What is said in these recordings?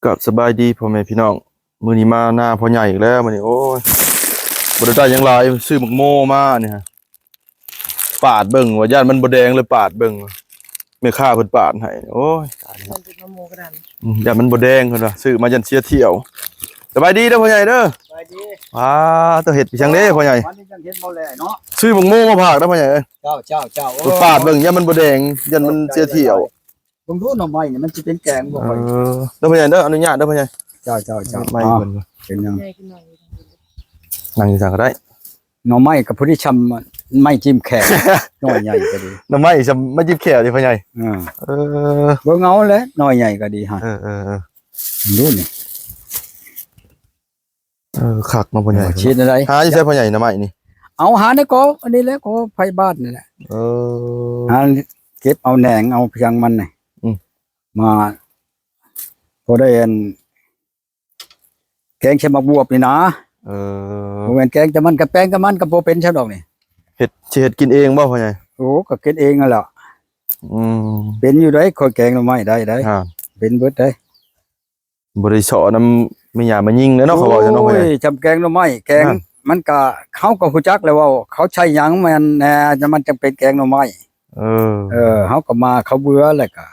ครับ สบายดีพ่อแม่พี่น้อง มื้อนี้มานาพ่อใหญ่อีกแล้วมื้อนี้ โอ้ย บ่ได้ได้หยังหลาย ซื้อหมากโมมานี่ฮะ ปาดเบิ่งว่าย่านมันบ่แดงเลย ปาดเบิ่ง แม่ค้าเพิ่นปาดให้ โอ้ย ตายแล้ว มันเป็นมะม่วงกระดาน อืม ย่านมันบ่แดงเพิ่นว่า ซื้อมาย่านเสียเที่ยว สบายดีเด้อพ่อใหญ่เด้อ สบายดี ว้า เจ้าเฮ็ดอีหยังเด้พ่อใหญ่ วันนี้จังเฮ็ดบ่แลเนาะ ซื้อหมากโมมาฝากเด้อพ่อใหญ่เอ้ย เจ้า เจ้า เจ้า โอ้ ปาดเบิ่ง ย่านมันบ่แดง ย่านมันเสียเที่ยว เบิ่งดูหน่อไม้นี่มันสิเป็นแกงบ่ เอ ค่อย อ เด้อพ่อใหญ่เด้อ อนุญาตเด้อพ่อใหญ่ เจ้า เจ้า เจ้า ไม้เพิ่น อ้าว เป็นหยัง นั่งอยู่ซั่นก็ได้ หน่อไม้ก็พอดีช่ำไม้จิ้มแข้ง หน่อใหญ่ก็ดี หน่อไม้ช่ำไม้จิ้มแข้งติพ่อใหญ่ เออ เออ เบิ่งเอาแหละ หน่อใหญ่ก็ดีฮะ เออ เออ เออ ดูนี่ เออ คักเนาะพ่อใหญ่ เออ คิดอะไร หาอยู่ไสพ่อใหญ่หน่อไม้นี่ เอาหาในกออันนี้แหละ กอไผบ้านนี่แหละ เออ หาเก็บเอาแหนงเอาเพียงมันนี่ อืม มา พอได้อัน แกงใส่หมากบวบนี่นะ เออ บ่แม่นแกงแต่มันกับแป้งกับมันก็บ่เป็นซะดอกนี่ เฮ็ด สิเฮ็ดกินเองบ่พ่อใหญ่ โอ้ ก็กินเองนั่นแหละ อืม เป็นอยู่ได๋ ข้อยแกงหน่อไม้ได้ได๋ อ่า เป็นเบิดได๋ บ่ได้เซาะนำแม่ย่าแม่ญิงเด้เนาะ เขาเว้าซะเนาะ โอ้ย พ่อใหญ่ จำแกงหน่อไม้ แกง นั่น มันก็ เขาก็ฮู้จักแล้วว่าเขาใช้หยังมันแหน่ มันจังเป็นแกงหน่อไม้ เออ เออ เขาก็มา เขาเบื่อแล้วก็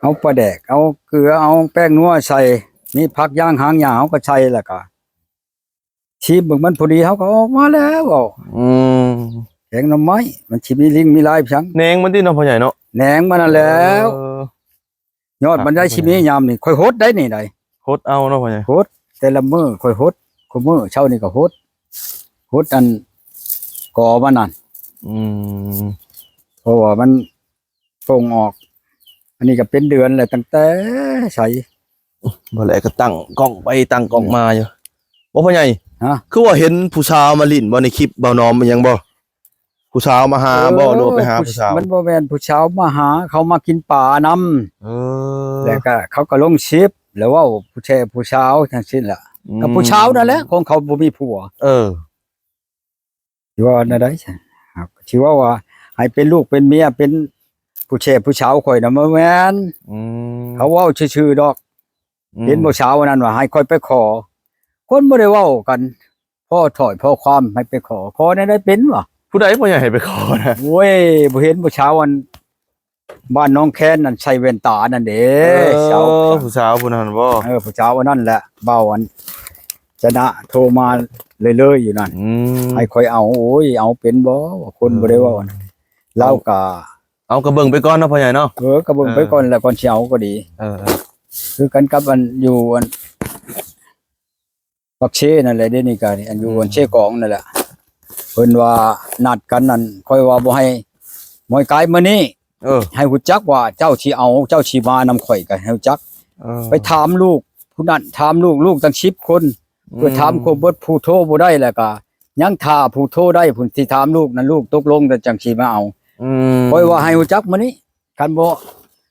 เอาปลาแดก เอาเกลือ เอาแป้งนัวใส่ มีผักย่างหางหญ้า เขาก็ใส่แล้วก็ ชิมเบิ่งมันพอดี เขาก็ออกมาแล้ว อืม แกงหน่อไม้ มันสิมีลิงมีลายเพียง แหนงมันติเนาะพ่อใหญ่เนาะ แหนงมันนั่นแหล้ว เออ ยอดมันได้ ครับ สิมียามนี่ ข้อยหดได้นี่ได๋ หดเอาเนาะพ่อใหญ่ หด แต่ละมื้อข้อยหด คุมื้อเช้านี่ก็หด หดอันกอมันนั่น อืม เพราะว่ามัน ส่งออก อันนี้ก็เป็นเดือนแล้วตั้งแต่ใส บ่แลก็ตั้งกล้องไปตั้งกล้องมาอยู่ บ่พ่อใหญ่ ฮะ คือว่าเห็นผู้สาวมาลิ้นบ่ในคลิปบ่าวน้อมอิหยังบ่ ผู้สาวมาหาบ่ เออ หรือว่าไปหาผู้สาว มันบ่แม่นผู้สาวมาหา เขามากินปลานำ เออ แล้วก็เขาก็ลงคลิป แล้วเว้าผู้แช่ผู้สาวจั่งซี้ล่ะ อืม กับผู้สาวนั่นแหละ ของเขาบ่มีผัว เออ สิว่าแนวใด๋ซะ สิว่าว่าให้เป็นลูกเป็นเมีย เป็นผู้แช่ผู้สาวข้อยน่ะ บ่แม่น อืม เขาเว้าซื่อๆดอก อืม เห็นผู้สาวอันนั้นว่าให้ข้อยไปขอ คนบ่ได้เว้ากัน พอถ้อยพอความให้ไปขอ ขอแนวใด๋เป็นวะ ผู้ใด๋พ่อใหญ่ให้ไปขอนะ โอ้ย บ่เห็นผู้สาวอัน บ้านหนองแคนนั่น ใส่แว่นตานั่นเด้ เออ สาว ผู้สาวผู้นั้นบ่ เออ ผู้สาวอันนั้นแหละ เบาอัน ชนะโทรมาเรื่อยๆอยู่นั่น อืม ให้ข้อยเอา โอ้ย เอาเป็นบ่ คนบ่ได้เว้านะ อืม ลาวก็ เอาก็เบิ่งไปก่อนเนาะพ่อใหญ่เนาะ เออ ก็เบิ่งไปก่อน เออ แล้วก่อนสิเอาก็ดี เออๆ คือกันกับอันอยู่อัน ปากเซนั่นแหละ เดี๋ยวนี้ก็อันอยู่ อืม อันเซกองนั่นแหละ เพิ่นว่านัดกันนั่น ข้อยว่าบ่ให้มอยกายมื้อนี้ เออ ให้ฮู้จักว่าเจ้าสิเอา เจ้าสิมานำข้อย ก็ให้ฮู้จัก เออ ไปถามลูกผู้นั้น ถามลูก ลูกตั้งสิบคน อืม เพื่อถามครบเบิด ผู้โทรบ่ได้แล้วก็ยังท่าผู้โทรได้ ผู้ที่ถามลูกนั้น ลูกตกลงแล้วจั่งสิมาเอา อืม ข้อยว่าให้ฮู้จักมื้อนี้ คันบ่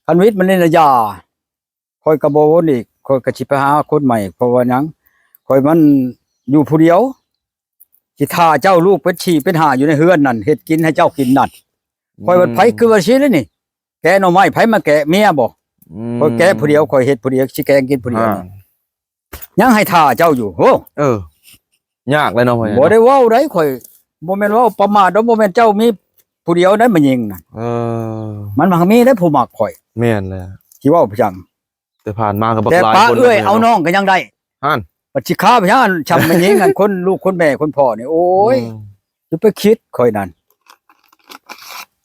คันวิทย์มื้อนี้นะอย่า ข้อยก็บ่วนอีก ข้อยก็สิไปหาคนใหม่ เพราะว่าหยัง ข้อยมันอยู่ผู้เดียว สิท่าเจ้าลูกเป็นสี่เป็นห้าอยู่ในเฮือนนั่น เฮ็ดกินให้เจ้ากินนั่น อืม ข้อยว่าไผคือว่าซี่แล้วนี่ แกะหน่อไม้ไผมาแกะ เมียบ่ อืม ข้อยแกะผู้เดียว ข้อยเฮ็ดผู้เดียว สิแกงกินผู้เดียว อ่า นั่น ยังให้ท่าเจ้าอยู่ โห เออ ยากเลยเนาะพ่อใหญ่ บ่ได้เว้าได้ ข้อยบ่แม่นเว้าประมาทดอก บ่แม่นเจ้ามีผู้เดียวได้มายิงน่ะ เออ มันมักมีได้ผู้มักข้อย แม่นแล้ว สิเว้าไปจั่ง แต่ผ่านมาก็บัก แต่ หลาย ปะ คน เอื้อย แล้ว เอาน้องก็ยังได้ หั่น บัดสิฆ่าไปหยัง ช่ำมายิงกัน คนลูกคนแม่คนพ่อนี่ โอ้ย อืม อย่าไปคิดข้อยนั่น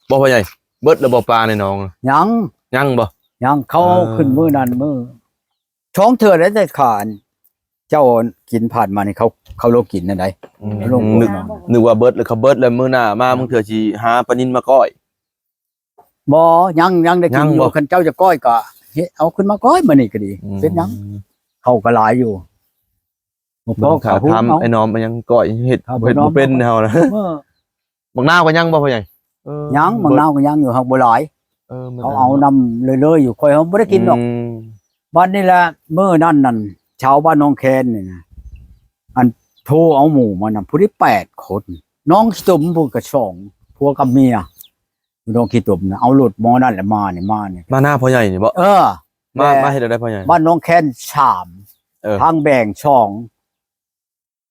บ่พ่อใหญ่ เบิดแล้วบ่ปลาในหนอง ยัง ยังบ่ ยัง เขาเอา เออ ขึ้นมื้อนั้นมื้อ สองเทื่อแล้วแต่ขาน เจ้ากินผ่านมานี่เขา เขาลงกินนั่นใด๋ อืม ลง นึก นึกว่าเบิดแล้ว เขาเบิดแล้ว มื้อหน้ามา เออ บางเทื่อสิหาปลานิลมาก้อย บ่ ยัง ยังได้กินอยู่ ยังบ่ คันเจ้าจะก้อยก็เฮ็ด เอาขึ้นมาก้อยมื้อนี้ก็ดี อืม เป็นหยัง เขาก็หลายอยู่ บ่พอ เบิ่ง เขา ถาม เอา ไอ้น้อมมันยังก้อยเฮ็ด เขา เฮ็ดบ่เป็น บ่ เฮานะ เออ บักนาวก็ยังบ่พ่อใหญ่ เออ ยัง เบิด บักนาวก็ยังอยู่ หากบ่หลาย เออ มัน เขาเอานำเรื่อยๆอยู่ ข้อยเฮาบ่ได้กินดอก อืม บัดนี้แหละ มื้อนั้นนั่น ชาวบ้านหนองแคนนี่นะ อันโทรเอาหมู่มานำ ผู้ใด๋แปดคน น้องขี้ตุ่มผู้ก็สอง ผัวกับเมีย อยู่หนองขี้ตุ่มนะ เอารถหมอนั่นแหละมานี่ มานี่ มาหน้าพ่อใหญ่นี่บ่ เออ ມາ ແຕ່ ມາເຮັດແນວໃດພໍ່ໃຫຍ່? ບ້ານໜອງແຄນສາມ ເອີ ທາງແບງສອງ.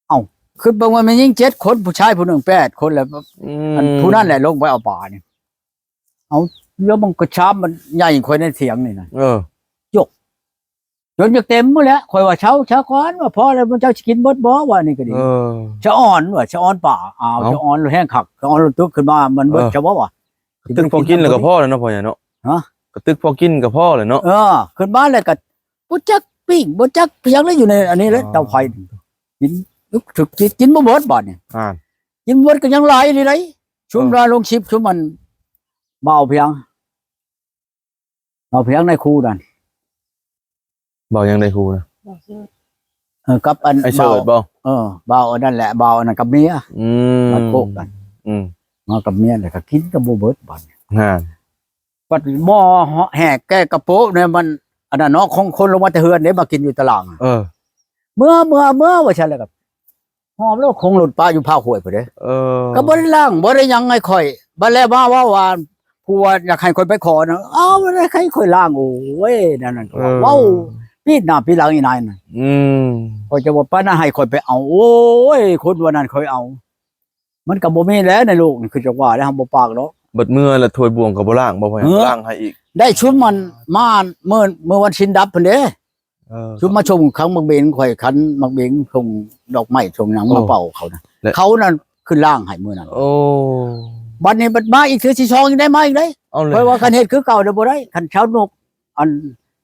ເອົ້າ ຄິດເບິ່ງວ່າແມ່ນຍິງເຈັດຄົນ ຜູ້ຊາຍຜູ້ໜຶ່ງແປດຄົນ ແລ້ວ ອືມ ອັນຜູ້ນັ້ນແຫຼະລົງໄປເອົາປານີ້. ເອົາ ແລ້ວມັນກໍຊາມ ມັນໃຫຍ່ຂ້ອຍໃນຖຽງນີ້ນະ ເອີ ຈົກ ຈົນຢາກເຕັມໝົດແຫຼະ. ຂ້ອຍວ່າ ເຊົາ ເຊົາກ່ອນ ວ່າພໍແລ້ວ ເຈົ້າຊິກິນເບິດບໍ່ ວ່ານີ້ກໍດີ. ເອີ ສະອອນ ວ່າສະອອນປາ ອ້າວ ເອົ້າ ສະອອນແຮງຄັກ ສະອອນລຸກຕຶກຂຶ້ນມາ ມັນເບິດ ເອີ ຊະບໍ່ ວ່າ ກະຕຶກພໍກິນແລ້ວກໍພໍແລ້ວເນາະ ພໍ່ໃຫຍ່ເນາະ. ຮະ? ກະຕຶກພໍກິນກໍພໍແລ້ວເນາະ. ເອີ ຂຶ້ນມາແລ້ວກໍບໍ່ຈັກປີ້ງ ບໍ່ຈັກພຽງແລ້ວ ຢູ່ໃນອັນນີ້ແຫຼະ ອໍ ເຕົາໄຟ ກິນ ຖືກ ກິນ ກິນບໍ່ເບິດບາດນີ້. ອ່າ ກິນບໍ່ເບິດກໍຍັງຫຼາຍຢູ່ໃດ໋. ຊຸມ ເອີ ລາລົງຄລິບ ຊຸມອັນ ບ່າວພຽງ ບ່າວພຽງໃນຄູນັ້ນ. ບ່າວຫຍັງໃນຄູນະ? ບ່າວເສີດ ເອີ ກັບອັນ ອ້າຍເສີດບໍ່? ເອີ ບ່າວອັນນັ້ນແຫຼະ ບ່າວອັນນັ້ນກັບເມຍ. ອືມ ມາໂຄກກັນ ອືມ ມາກັບເມຍ ແລ້ວກໍກິນກໍບໍ່ເບິດບາດນີ້. ຫັ້ນ ບັດໝໍ້ແຫກແກ້ກະໂປະນີ້ ມັນອັນນັ້ນເນາະ ຂອງຄົນລົງມາແຕ່ເຮືອນເດ້ ມາກິນຢູ່ຕະລ່າງ. ເອີ ເມືອ ເມືອ ເມືອ ວ່າຊັ້ນ ແລ້ວກໍຫອບລົດ ຂອງລົດປະຢູ່ພາກຫ້ວຍພຸ້ນເດ້. ເອີ ກໍບໍ່ໄດ້ລ້າງ ບໍ່ໄດ້ຫຍັງໃຫ້ຂ້ອຍ. ບັດແລ້ວມາເວົ້າວ່າ ຜົວຢາກໃຫ້ຂ້ອຍໄປຂໍນະ ເອົາ ບໍ່ໄດ້ໃຫ້ຂ້ອຍລ້າງ. ໂອ້ຍ ນັ້ນ ນັ້ນ ເອີ ເວົ້າປິດໜ້າປິດຫຼັງອີນາຍນັ້ນ. ອືມ ຂ້ອຍຈະວ່າປານນັ້ນໃຫ້ຂ້ອຍໄປເອົາ. ໂອ້ຍ ຄົນວ່ານັ້ນຂ້ອຍເອົາ ມັນກໍບໍ່ມີແຫຼະໃນໂລກນີ້ ຄືຈະວ່າແລ້ວ ເຮົາບໍ່ປາກດອກ. ບັດເມືອແລ້ວຖ້ວຍບ່ວງກໍບໍ່ລ້າງບໍ່? ເອີ ລ້າງໃຫ້ອີກ ໄດ້ຊຸມມັນມາ ເມື່ອ ເມື່ອວັນສິນດັບພຸ້ນເດ້. ເອີ ຊຸມມາສົ່ງຂັນໝາກເບັງ ຂ້ອຍຂັນໝາກເບັງ ສົ່ງດອກໄມ້ ສົ່ງຫຍັງ ໂອ້ ມາເປົ່າເຂົານະ ແລະ ເຂົານັ້ນຂຶ້ນລ້າງໃຫ້ມື້ນັ້ນ. ໂອ້ ບັດນີ້ບັດມາອີກເທື່ອທີສອງ ຍັງໄດ້ມາອີກເດ້. ເອົາເລີຍ ຂ້ອຍວ່າຄັນເຮັດຄືເກົ່າເດ້ບໍ່ໄດ້ ຄັນຊາວນົກ ອັນ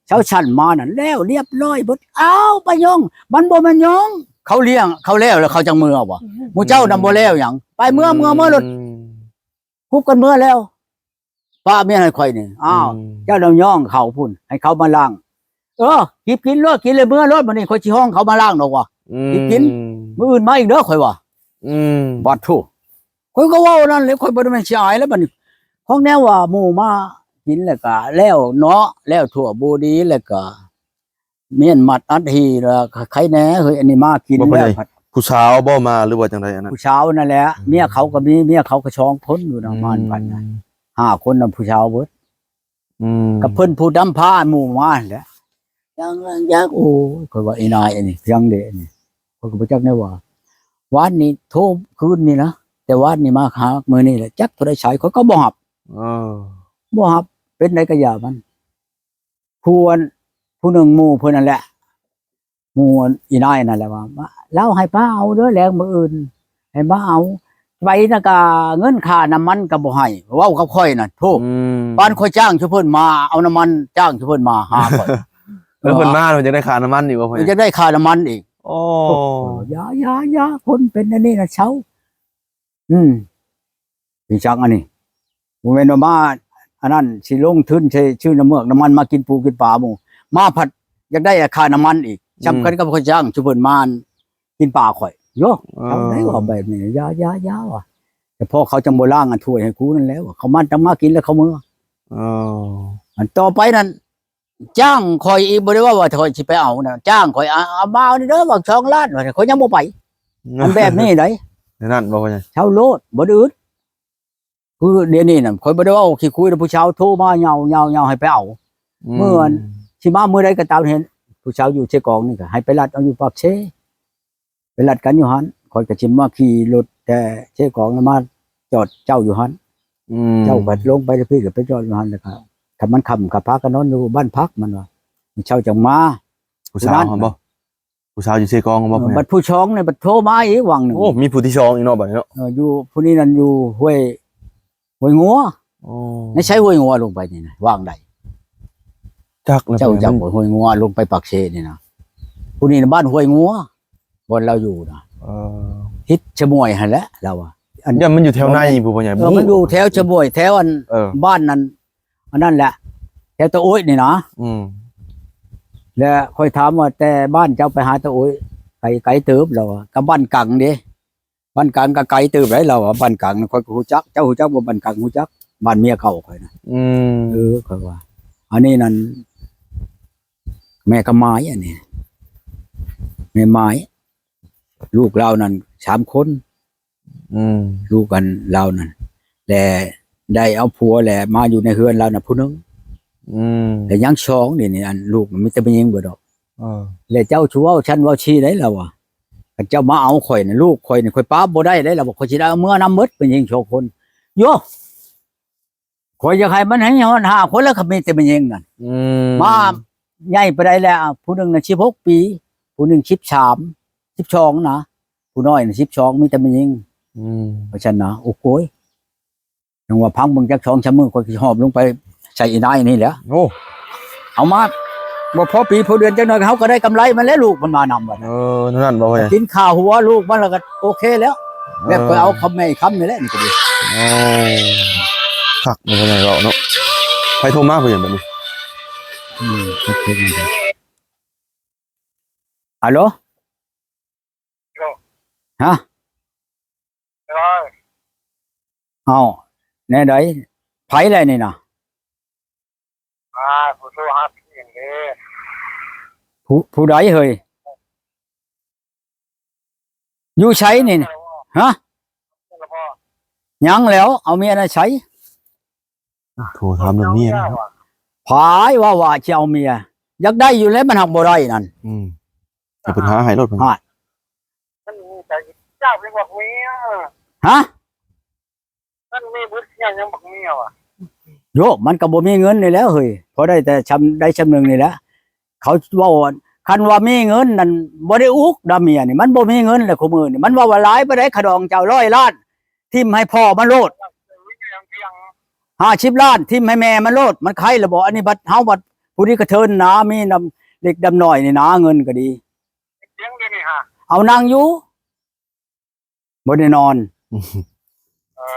ຊາວຊັ້ນມານັ້ນແລ້ວລຽບຮ້ອຍເບິດ. ອ້າວ ໄປຍ້ອງ ມັນບໍ່ແມ່ນຍ້ອງ ເຂົາລ້ຽງ ເຂົາແລ້ວ ແລ້ວເຂົາຈັ່ງເມືອບໍ່? ອືມ ໝູ່ເຈົ້ານຳບໍ່ແລ້ວຫຍັງ ໄປເມືອ ອືມ ເມືອ ເມືອໂລດ. ອືມ ຄຸບກັນເມືອແລ້ວ ປະເມຍໃຫ້ຂ້ອຍນີ້. ອ້າວ ອືມ ເຈົ້ານຳຍ້ອງເຂົາພຸ້ນ ໃຫ້ເຂົາມາລ້າງ. ເອີ ກິບກິນໂລດ ກິນແລ້ວເມືອໂລດ ບັດນີ້ຂ້ອຍຊິຮ້ອງເຂົາມາລ້າງດອກວ່າ. ອືມ ກິບກິນ ມື້ອື່ນມາອີກເດີ ຂ້ອຍວ່າ. ອືມ ບັດໂທ້ ຂ້ອຍກໍເວົ້ານັ້ນແຫຼະ ຂ້ອຍບໍ່ໄດ້ແມ່ນຊິອາຍແລ້ວ. ບັດນີ້ຂອງແນວວ່າໝູ່ມາກິນແລ້ວກະແລ້ວເນາະ ແລ້ວທົ່ວບໍ່ດີ ແລ້ວກະ ມ້ຽນມັດອັດຫີແລ້ວ ໃຄແດ່ເຮີ້ຍ ອັນນີ້ມາກິນແລ້ວ. ຜູ້ສາວບໍ່ມາ ຫຼືວ່າຈັ່ງໃດອັນນັ້ນ? ຜູ້ສາວນັ້ນແຫຼະ ອືມ ເມຍເຂົາກໍມີ ເມຍເຂົາກໍສອງຄົນຢູ່ນະ ອືມ ມານບັດນະ ຫ້າຄົນນະ ຜູ້ສາວເບິດ. ອືມ ກັບເພິ່ນຜູ້ນຳພາໝູ່ມາຫັ້ນແຫຼະ. ຍັງ ຍັງ ໂອ້ຍ ຂ້ອຍວ່າອີນາຍອັນນີ້ພຽງເດອັນນີ້ ຂ້ອຍກໍບໍ່ຈັກແນວວ່າ. ວານນີ້ໂທຄືນນີ້ນະ ແຕ່ວານນີ້ມາຫາມື້ນີ້ແຫຼະ ຈັກຜູ້ໃດສາຍ ຂ້ອຍກໍບໍ່ຮັບ. ເອີ ບໍ່ຮັບ ເປັນໃດກໍຢ່າມັນ. ຜູ້ອັນ ຜູ້ໜຶ່ງໝູ່ເພິ່ນນັ້ນແຫຼະ ໝູ່ອີນາຍນັ້ນແຫຼະວ່າ ລາວໃຫ້ປ້າເອົາເດີ ແລງມື້ອື່ນໃຫ້ມາເອົາ ໄປນະກະເງິນຄ່ານ້ຳມັນກໍບໍ່ໃຫ້ ເວົ້າກັບຂ້ອຍນະ. ໂທ້ ອືມ ປານຂ້ອຍຈ້າງຊຸເພິ່ນມາເອົານ້ຳມັນ ຈ້າງຊຸເພິ່ນມາຫາຂ້ອຍ. ເອີ ເພິ່ນມາເພິ່ນຢາກໄດ້ຄ່ານ້ຳມັນອີກບໍ່? ເພິ່ນຢາກໄດ້ຄ່ານ້ຳມັນອີກ. ໂອ້ ໂອ້ ຢ່າ ຢ່າ ຢ່າ ຄົນເປັນອັນນີ້ນະເຊົາ. ອືມ ເປັນຫຍັງອັນນີ້ ບໍ່ແມ່ນວ່າມາອັນນັ້ນ ຊິລົງທຶນໃຊ້ຊື້ນ້ຳເມືອກນ້ຳມັນມາກິນປູກິນປາໝູ່ ມາພັດຢາກໄດ້ຄ່ານ້ຳມັນອີກ. ອືມ ສ່ຳກັນກັບຂ້ອຍຈ້າງຊຸເພິ່ນມາກິນປາຂ້ອຍ. ໂຢ ເອີ ເອົາໄດ້ວ່າແບບນີ້ ຢ່າ ຢ່າ ຢ່າວ່າ ແຕ່ພໍເຂົາຈັ່ງບໍ່ລ້າງອັນຖ້ວຍໃຫ້ກູນັ້ນແຫຼະ ເຂົາມາຈັ່ງມາກິນແລ້ວເຂົາເມືອ. ເອີ ອັນຕໍ່ໄປນັ້ນ ຈ້າງຂ້ອຍອີກ ບໍ່ໄດ້ເວົ້າວ່າຂ້ອຍຊິໄປເອົານະ ຈ້າງຂ້ອຍ ເອົາ ເອົາມາເອົານີ້ເດີ ບັກສອງລ້ານ ວ່າ ຂ້ອຍຍັງບໍ່ໄປ. ອັນແບບນີ້ໃດ໋ ແນວນັ້ນບໍ່? ເຈົ້າໂລດ ບໍ່ໄດ້ອຶດ. ຄືດຽວນີ້ນະ ຂ້ອຍບໍ່ໄດ້ເວົ້າຂີ້ຄຸຍນຳຜູ້ສາວ ໂທມາເຍົາໆໆ ໃຫ້ໄປເອົາ. ອືມ ເມື່ອຊິມາມື້ໃດກໍຕາມ ເຫັນຜູ້ສາວຢູ່ເຊກອງນີ້ ກໍໃຫ້ໄປລັດເອົາຢູ່ປາກເຊ. ໄປລັດກັນຢູ່ຫັ້ນ ຂ້ອຍກໍຊິມາຂີ່ລົດແຕ່ເຊກອງ ແລ້ວມາຈອດເຈົ້າຢູ່ຫັ້ນ. ອືມ ເຈົ້າກໍລົງໄປແຕ່ພີ້ ກໍໄປຈອດຢູ່ຫັ້ນ ແລ້ວກໍ ຖ້າມັນຄ່ຳກໍພາກັນນອນຢູ່ບ້ານພັກ ມັນວ່າ ມື້ເຊົ້າຈັ່ງມາ. ຜູ້ສາວຫັ້ນບໍ່? ຜູ້ສາວຢູ່ເຊກອງບໍ່? ເອີ ບັດຜູ້ສອງນີ້ບັດໂທມາອີກຫວ່າງໜຶ່ງ. ໂອ້ ມີຜູ້ທີສອງອີກເນາະ ບັດນີ້ເນາະ. ເອີ ຢູ່ຜູ້ນີ້ນັ້ນຢູ່ຫ້ວຍ ຫ້ວຍງົວ. ໂອ້ ໃນໃສຫ້ວຍງົວລົງໄປນີ້ນະ ຫວ່າງໃດ? ຈັກແລ້ວ ເຈົ້າຈັກບໍ່? ຫ້ວຍງົວລົງໄປປາກເຊນີ້ນະ ຜູ້ນີ້ນະ ບ້ານຫ້ວຍງົວ ບ່ອນລາວຢູ່ນະ. ເອີ ທິດຊະໝວຍຫັ້ນແຫຼະລາວວ່າ. ອັນ ຢ້ານມັນຢູ່ແຖວໃນພຸ້ນ ພໍ່ໃຫຍ່. ເອີ ມັນຢູ່ແຖວຊະໝວຍ ແຖວອັນ ເອີ ບ້ານນັ້ນ ອັນນັ້ນແຫຼະ ແຖວຕາໂອ້ຍນີ້ນະ. ອືມ ແລ້ວຂ້ອຍຖາມວ່າ ແຕ່ບ້ານເຈົ້າໄປຫາຕາໂອ້ຍ ໄກ ໄກເຕີບ ລາວວ່າ. ກັບບ້ານກັງເດ້ ບ້ານກາງກໍໄກເຕີບໃດ໋ ລາວວ່າ. ບ້ານກາງນັ້ນຂ້ອຍກໍຮູ້ຈັກ ເຈົ້າຮູ້ຈັກບໍ່? ບ້ານກາງຮູ້ຈັກ ບ້ານເມຍເກົ່າຂ້ອຍນະ. ອືມ ເອີ ຂ້ອຍວ່າ ອັນນີ້ນັ້ນ ແມ່ກະໝາຍ ອັນນີ້ ແມ່ໝາຍ ລູກລາວນັ້ນສາມຄົນ. ອືມ ລູກອັນລາວນັ້ນ ແລະ ໄດ້ເອົາຜົວ ແລະ ມາຢູ່ໃນເຮືອນລາວນະຜູ້ໜຶ່ງ. ອືມ ແລ້ວຍັງສອງ ດຽວນີ້ອັນລູກມັນມີແຕ່ແມ່ຍິງເບິດດອກ. ເອີ ແລ້ວເຈົ້າຊິເວົ້າຊັ້ນເວົ້າຊີ້ໄດ໋ລາວວ່າ ຄັນເຈົ້າມາເອົາຂ້ອຍນະ ລູກຂ້ອຍນີ້ຂ້ອຍປາບໍ່ໄດ້ໄດ໋ລາວວ່າ ຂ້ອຍຊິໄດ້ເອົາເມືອນຳເບິດ ແມ່ຍິງສອງຄົນ. ໂຢ ຂ້ອຍຢາກໃຫ້ມັນໃຫ້ຮອດຫ້າຄົນແລ້ວ ກໍມີແຕ່ແມ່ຍິງນັ້ນ. ອືມ ມາໃຫຍ່ປານໃດແລ້ວ? ຜູ້ໜຶ່ງນະສິບຫົກປີ ຜູ້ໜຶ່ງສິບສາມ ສິບສອງນະ ຜູ້ນ້ອຍນະສິບສອງ ມີແຕ່ແມ່ຍິງ. ອືມ ວ່າຊັ້ນນະ. ໂອ້ໂກຍ ຍັງວ່າພັງເບິ່ງຈັກສອງສາມມື້ ຂ້ອຍຊິຫອບລົງໄປໃສ່ອີນາຍນີ້ແຫຼະ. ໂອ້ ເອົາມາບໍ່ພໍປີພໍເດືອນ ຈັກໜ້ອຍເຮົາກໍໄດ້ກຳໄລມັນແຫຼະ ລູກມັນມານຳບັດ. ເອີ ນັ້ນບໍ່ ກິນຄ່າຫົວລູກມັນແລ້ວກໍໂອເຄແລ້ວ. ເອີ ແບບຂ້ອຍເອົາຄຳແມ່ອີຄຳນີ້ແຫຼະ ນີ້ກໍດີ. ໂອ້ ຄັກເນາະ ພໍ່ໃຫຍ່ເວົ້າເນາະ. ໃຜໂທມາຜູ້ໃຫຍ່ບັດນີ້? ອືມ ອາໂລ ໂລ ຮະ ໂດຍ ເອົ້າ ແນວໃດ? ໃຜແຫຼະນີ້ນະ? ອາ ຜູ້ໂທຫາພີ່ເດ້. ຜູ້ ຜູ້ໃດເຮີ້ຍ? ຢູ່ໃສນີ້? ຮະ? ຍັງແລ້ວ ເອົາເມຍນະໃສ? ໂທຖາມເລື່ອງເມຍນະ. ພາຍວ່າ ວ່າຊິເອົາເມຍ ຢາກໄດ້ຢູ່ແລ້ວ ມັນຫາກບໍ່ໄດ້ນັ້ນ. ອືມ ເອົາເພິ່ນຫາໃຫ້ໂລດເພິ່ນ. ຮະ? ມັນມີແຕ່ເຈົ້າເປັນບັກເມຍ. ຮະ? ມັນມີບຸດຍັງ ຍັງບັກເມຍວະ. ໂຢ ມັນກໍບໍ່ມີເງິນນີ້ແຫຼະເຮີ້ຍ ພໍໄດ້ແຕ່ຊ່ຳໃດຊ່ຳໜຶ່ງນີ້ແຫຼະ. ເຂົາເວົ້າ ຄັນວ່າມີເງິນນັ້ນບໍ່ໄດ້ອຸກດາເມຍນີ້ ມັນບໍ່ມີເງິນແຫຼະ. ຄູ່ມື້ນີ້ມັນເວົ້າວ່າຫຼາຍປານໃດ ຄ່າດອງເຈົ້າຮ້ອຍລ້ານ ຖິ້ມໃຫ້ພໍ່ມັນໂລດ. ຫ້າສິບລ້ານ ຖິ້ມໃຫ້ແມ່ມັນໂລດ. ມັນໄຄລະບໍ່? ອັນນີ້ບັດເຮົາບັດຜູ້ດີກະເທີນນະ ມີນຳເລັກນຳນ້ອຍນີ້ນະ ເງິນກໍດີ. ເອົານັ່ງຢູ່ ບໍ່ໄດ້ນອນ. ເອີ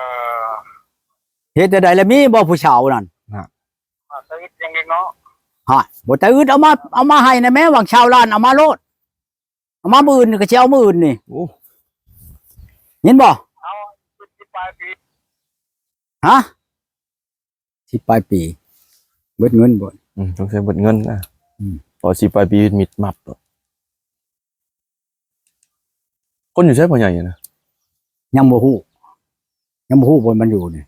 ເຮັດແນວໃດລະ ມີບໍ່ຜູ້ສາວນັ້ນ? ນະ ຮະ ບໍ່ຕາອຶດ ເອົາມາ ເອົາມາໃຫ້ນະແມ້ ຫວ່າງຊາວລ້ານ ເອົາມາໂລດ. ເອົາມາມື້ອື່ນກໍຊິເອົາມື້ອື່ນນີ້. ໂອ້ ຍິນບໍ່? ເອົາ ສິບປາຍປີ. ຮະ? ສິບປາຍປີ ເບິດເງິນບໍ່? ອືມ ສົງໄສເບິດເງິນນະ. ອືມ ພໍສິບປາຍປີມິດມັບໂລດ. ຄົນຢູ່ໃສພໍ່ໃຫຍ່ນະ? ຍັງບໍ່ຮູ້ ຍັງບໍ່ຮູ້ບ່ອນມັນຢູ່ນີ້.